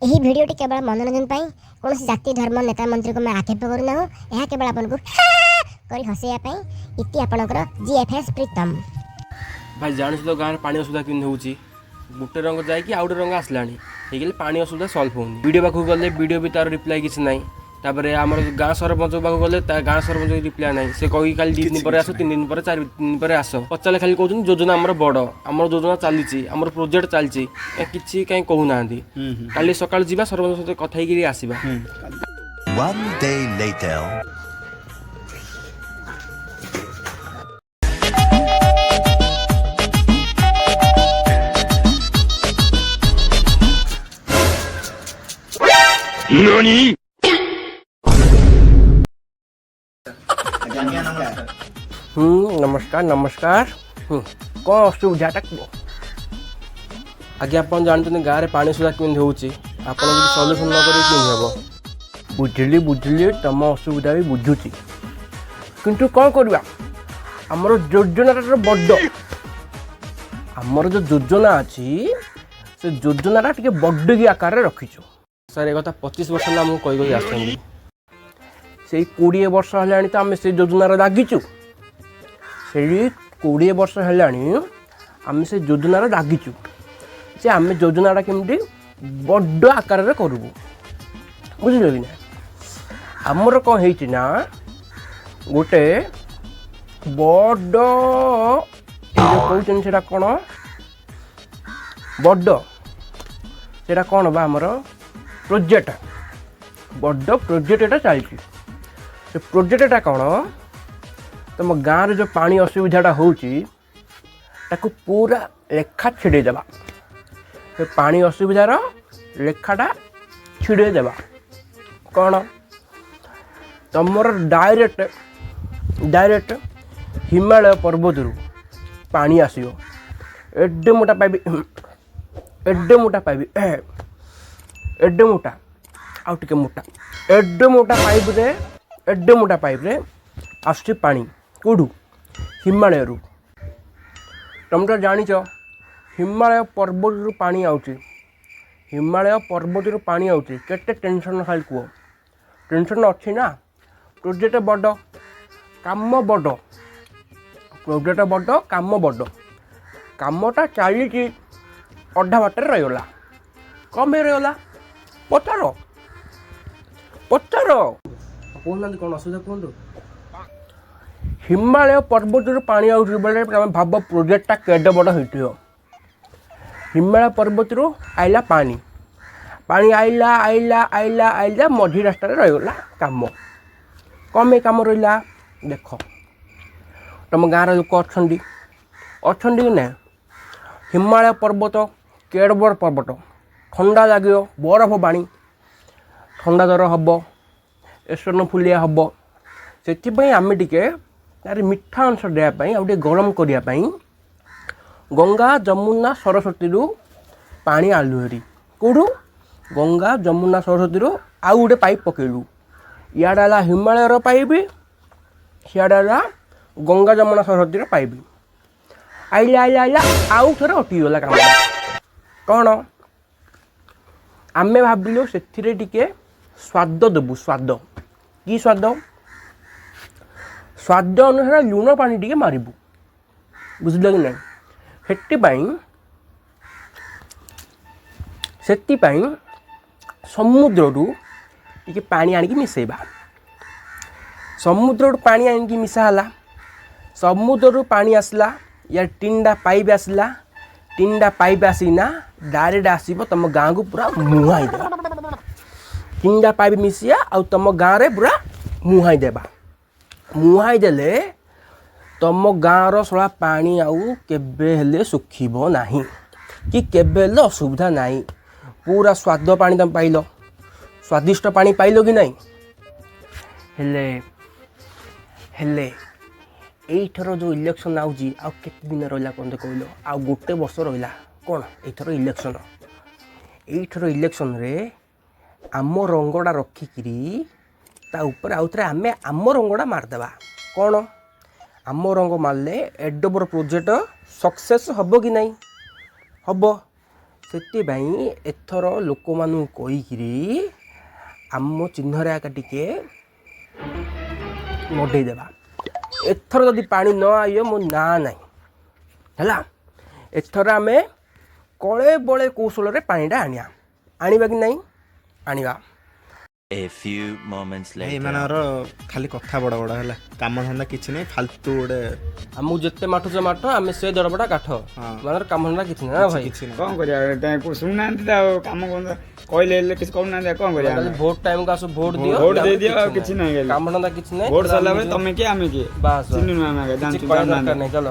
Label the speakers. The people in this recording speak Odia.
Speaker 1: ଏହି ଭିଡ଼ିଓଟି କେବଳ ମନୋରଞ୍ଜନ ପାଇଁ। କୌଣସି ଜାତି, ଧର୍ମ, ନେତା, ମନ୍ତ୍ରୀକୁ ଆମେ ଆକ୍ଷେପ କରୁନାହୁଁ। ଏହା କେବଳ ଆପଣଙ୍କୁ କରି ହସେଇବା ପାଇଁ। ଇତି, ଆପଣଙ୍କର ଜିଏଫ୍ଏସ୍ ପ୍ରୀତମ।
Speaker 2: ଭାଇ, ଜାଣିଛୁ ତ ଗାଁରେ ପାଣି ଅସୁବିଧା କେମିତି ହେଉଛି? ଗୋଟେ ରଙ୍ଗ ଯାଇକି ଆଉ ଗୋଟେ ରଙ୍ଗ ଆସିଲାଣି। ହେଇଗଲେ ପାଣି ଅସୁବିଧା ସଲ୍ଭ ହେଉନି। ବିଡ଼ିଓ ପାଖକୁ ଗଲେ ବିଡ଼ିଓ ବି ତାର ରିପ୍ଲାଏ କିଛି ନାହିଁ। ତାପରେ ଆମର ଗାଁ ସରପଞ୍ଚ ପାଖକୁ ଗଲେ ତା ଗାଁ ସରପଞ୍ଚ ରିପ୍ଲାଏ ନାହିଁ। ସେ କହିକି ଖାଲି 2 ଦିନ ପରେ ଆସ, 3 ଦିନ ପରେ, 4 ଦିନ ପରେ ଆସ। ପଚାରିଲେ ଖାଲି କହୁଛନ୍ତି ଯୋଜନା ଆମର ବଡ଼, ଆମର ଯୋଜନା ଚାଲିଛି, ଆମର ପ୍ରୋଜେକ୍ଟ ଚାଲିଛି। ଏ କିଛି କାହିଁ କହୁନାହାନ୍ତି। କାଲି ସକାଳୁ ଯିବା, ସରପଞ୍ଚ ସହିତ କଥା ହେଇକିରି ଆସିବା।
Speaker 3: One day later.
Speaker 2: ହୁଁ, ନମସ୍କାର, ନମସ୍କାର। ହୁଁ, କ'ଣ ଅସୁବିଧାଟା କୁହ। ଆଜ୍ଞା, ଆପଣ ଜାଣିଛନ୍ତି ଗାଁରେ ପାଣି ଅସୁବିଧା କେମିତି ହେଉଛି। ଆପଣ ଯଦି ସଲ୍ୟୁସନ୍ ନ କରିବେ, କେମିତି ହେବ? ବୁଝିଲି, ବୁଝିଲି, ତମ ଅସୁବିଧା ବି ବୁଝୁଛି। କିନ୍ତୁ କ'ଣ କରିବା, ଆମର ଯୋଜନାଟା ତ ବଡ଼। ଆମର ଯେଉଁ ଯୋଜନା ଅଛି, ସେ ଯୋଜନାଟା ଟିକେ ବଡ଼ କି ଆକାରରେ ରଖିଛୁ। ସାର୍, ଏ କଥା 25 ବର୍ଷ ହେଲା ଆମକୁ କହି କହି ଆସୁଛନ୍ତି। ସେଇ 20 ବର୍ଷ ହେଲାଣି ତ ଆମେ ସେଇ ଯୋଜନାରେ ଲାଗିଛୁ। ସେଇ 20 ବର୍ଷ ହେଲାଣି ଆମେ ସେ ଯୋଜନାରେ ଲାଗିଛୁ ଯେ ଆମେ ଯୋଜନାଟା କେମିତି ବଡ଼ ଆକାରରେ କରିବୁ, ବୁଝିଲେ କି ନା? ଆମର କ'ଣ ହେଇଛି ନା, ଗୋଟେ ବଡ଼ ଏ ଯେଉଁ କହୁଛନ୍ତି, ସେଇଟା କ'ଣ ବଡ଼, ସେଇଟା କ'ଣ ବା, ଆମର ପ୍ରୋଜେକ୍ଟ, ବଡ଼ ପ୍ରୋଜେକ୍ଟ ଏଟା ଚାଲିଛି। ସେ ପ୍ରୋଜେକ୍ଟଟା କ'ଣ, ତମ ଗାଁରେ ଯେଉଁ ପାଣି ଅସୁବିଧାଟା ହେଉଛି, ତାକୁ ପୁରା ଲେଖା ଛିଡ଼େଇ ଦେବା। ସେ ପାଣି ଅସୁବିଧାର ଲେଖାଟା ଛିଡ଼େଇ ଦେବା। କ'ଣ, ତମର ଡାଇରେକ୍ଟ ଡାଇରେକ୍ଟ ହିମାଳୟ ପର୍ବତରୁ ପାଣି ଆସିବ। ଏଡ଼େ ମୋଟା ପାଇପ୍, ଏଡ଼େ ମୋଟା ପାଇପ୍, ଏଡ଼େ ମୋଟା, ଆଉ ଟିକେ ମୋଟା, ଏଡ଼େ ମୋଟା ପାଇପ୍ରେ, ଏଡ଼େ ମୋଟା ପାଇପ୍ରେ ଆସୁଛି ପାଣି। କେଉଁଠୁ? ହିମାଳୟରୁ। ତମେ ତ ଜାଣିଛ, ହିମାଳୟ ପର୍ବତରୁ ପାଣି ଆଉଛି। ହିମାଳୟ ପର୍ବତରୁ ପାଣି ଆଉଛି, କେତେ ଟେନସନ୍ ଖାଲି କୁହ। ଟେନସନ୍ ଅଛି ନା? ପ୍ରୋଜେକ୍ଟ ବଡ଼, କାମ ବଡ଼। ପ୍ରୋଜେକ୍ଟ ବଡ଼, କାମ ବଡ଼। କାମଟା ଚାଲିଛି, ଅଧା ବାଟରେ ରହିଗଲା। କ'ଣ ପାଇଁ ରହିଗଲା? ପଚାର, ପଚାର। କହୁନାହାନ୍ତି, କ'ଣ ଅସୁବିଧା କୁହନ୍ତୁ। ହିମାଳୟ ପର୍ବତରୁ ପାଣି ଆଉଛି ବେଳେ ତମେ ଭାବ ପ୍ରୋଜେକ୍ଟଟା କେଡ଼େ ବଡ଼ ହେଇଥିବ। ହିମାଳୟ ପର୍ବତରୁ ଆଇଲା ପାଣି। ପାଣି ଆଇଲା, ଆଇଲା, ଆଇଲା, ଆଇଲା, ମଝି ରାସ୍ତାରେ ରହିଗଲା କାମ। କ'ଣ ପାଇଁ କାମ ରହିଲା? ଦେଖ, ତମ ଗାଁର ଲୋକ ଅଛନ୍ତି, ଅଛନ୍ତି କି ନା? ହିମାଳୟ ପର୍ବତ କେଡ଼େ ବଡ଼ ପର୍ବତ, ଥଣ୍ଡା ଲାଗିବ, ବରଫ ପାଣି, ଥଣ୍ଡା ଜ୍ୱର ହେବ, ଏସନଫୁଲିଆ ହେବ। ସେଥିପାଇଁ ଆମେ ଟିକେ ତାର ମିଠା ଅଂଶ ଦେବା ପାଇଁ ଆଉ ଟିକେ ଗରମ କରିବା ପାଇଁ ଗଙ୍ଗା, ଯମୁନା, ସରସ୍ୱତୀରୁ ପାଣି ଆଣିଲୁ ହେରି। କେଉଁଠୁ? ଗଙ୍ଗା, ଯମୁନା, ସରସ୍ୱତୀରୁ ଆଉ ଗୋଟେ ପାଇପ୍ ପକେଇଲୁ। ଇଆଡ଼େ ହେଲା ହିମାଳୟର ପାଇପ୍, ସିଆଡ଼େ ହେଲା ଗଙ୍ଗା, ଯମୁନା, ସରସ୍ୱତୀର ପାଇପ୍। ଆଇଲା, ଆଇଲା, ଆଇଲା, ଆଉ ଥରେ ଅଟକିଗଲା କାମଟା। କ'ଣ, ଆମେ ଭାବିଲୁ ସେଥିରେ ଟିକେ ସ୍ୱାଦ ଦେବୁ। ସ୍ୱାଦ କି ସ୍ୱାଦ? ସ୍ୱାଦ ଅନୁସାରେ ଲୁଣ ପାଣି ଟିକେ ମାରିବୁ, ବୁଝିଲ କି ନାହିଁ? ସେଥିପାଇଁ ସମୁଦ୍ରରୁ ଟିକେ ପାଣି ଆଣିକି ମିଶାଇବା। ସମୁଦ୍ରରୁ ପାଣି ଆଣିକି ମିଶା ହେଲା। ସମୁଦ୍ରରୁ ପାଣି ଆସିଲା, ୟା ତିନିଟା ପାଇପ୍ ଆସିଲା। ତିନିଟା ପାଇପ୍ ଆସିକିନା ଡାଇରେକ୍ଟ ଆସିବ ତମ ଗାଁକୁ, ପୁରା ମୁହାଁଇ ଦେବା। ତିନିଟା ପାଇପ୍ ମିଶିଆ ଆଉ ତମ ଗାଁରେ ପୁରା ମୁହାଁଇ ଦେବା। ମୁହାଁଇ ଦେଲେ ତମ ଗାଁର ଶଳା ପାଣି ଆଉ କେବେ ହେଲେ ଶୁଖିବ ନାହିଁ କି କେବେ ହେଲେ ଅସୁବିଧା ନାହିଁ। ପୁରା ସ୍ୱାଦ ପାଣି ତମେ ପାଇଲ। ସ୍ୱାଦିଷ୍ଟ ପାଣି ପାଇଲ କି ନାହିଁ? ହେଲେ ହେଲେ ଏଇଥର ଯେଉଁ ଇଲେକ୍ସନ୍ ଆଉଛି, ଆଉ କେତେ ଦିନ ରହିଲା କ'ଣ କହିଲ? ଆଉ ଗୋଟେ ବର୍ଷ ରହିଲା। କ'ଣ ଏଇଥର ଇଲେକ୍ସନ୍, ଏଇଥର ଇଲେକ୍ସନ୍ରେ ଆମ ରଙ୍ଗଟା ରଖିକିରି ତା ଉପରେ ଆଉ ଥରେ ଆମେ ଆମ ରଙ୍ଗଟା ମାରିଦେବା। କ'ଣ, ଆମ ରଙ୍ଗ ମାରିଲେ ଏଡ଼େ ବଡ଼ ପ୍ରୋଜେକ୍ଟ ସକ୍ସେସ୍ ହେବ କି ନାହିଁ? ହେବ। ସେଥିପାଇଁ ଏଥର ଲୋକମାନଙ୍କୁ କହିକିରି ଆମ ଚିହ୍ନରେ ଏକା ଟିକେ ମଡ଼େଇ ଦେବା। ଏଥର ଯଦି ପାଣି ନ ଆଇବ, ମୋ ନାଁ ନାହିଁ। ହେଲା, ଏଥର ଆମେ କଳେ ବଳେ କୌଶଳରେ ପାଣିଟା ଆଣିବା। ଆଣିବା କି ନାହିଁ? ଆଣିବା।
Speaker 3: A few moments
Speaker 4: ଭାଇ,
Speaker 3: later.
Speaker 4: ଏମାନଙ୍କର ଖାଲି କଥା ବଡ଼ ବଡ଼, ହେଲା, କାମ ଧନ୍ଦା କିଛି ନାହିଁ, ଫାଲତୁ ଗୋଟେ।
Speaker 2: ଆମକୁ ଯେତେ ମାଠୁଛ ମାଠ, ଆମେ ସେ ଦରବଟା କାଠ। ଏମାନଙ୍କର କାମ ଧନ୍ଦା କିଛି ନାହିଁ ନା ଭାଇ?
Speaker 4: କିଛି ନାହିଁ।
Speaker 5: କଣ କରିବା? ତାଙ୍କୁ ଶୁଣୁନାହାନ୍ତି ତ, ଆଉ କାମ କଣ କହିଲେ ହେଲେ କିଛି କରୁନାହାନ୍ତି, ଆଉ କଣ କରିବା
Speaker 2: ଖାଲି
Speaker 5: ଆମେ?
Speaker 2: ଭୋଟ ଟାଇମକୁ ଆସ, ଭୋଟ ଦିଅ।
Speaker 5: ଭୋଟ
Speaker 2: ତାପରେ
Speaker 5: ଦେଇଦିଅ, ଆଉ କିଛି ନାହିଁ ଖାଲି।
Speaker 2: କାମ ଧନ୍ଦା କିଛି ନାହିଁ।
Speaker 5: ଭୋଟ ସରିଲା ପରେ ତମେ କିଏ, ଆମେ କିଏ?
Speaker 2: ବାସ୍ ବାସ୍।
Speaker 5: ଚିହ୍ନିନୁ ଆମେ,
Speaker 2: କିଛି
Speaker 5: ଜାଣିଛୁ
Speaker 2: କହିବା ଦରକାର
Speaker 5: ଜାଣୁନାହାନ୍ତି।
Speaker 2: ନାହିଁ, ଚାଲ।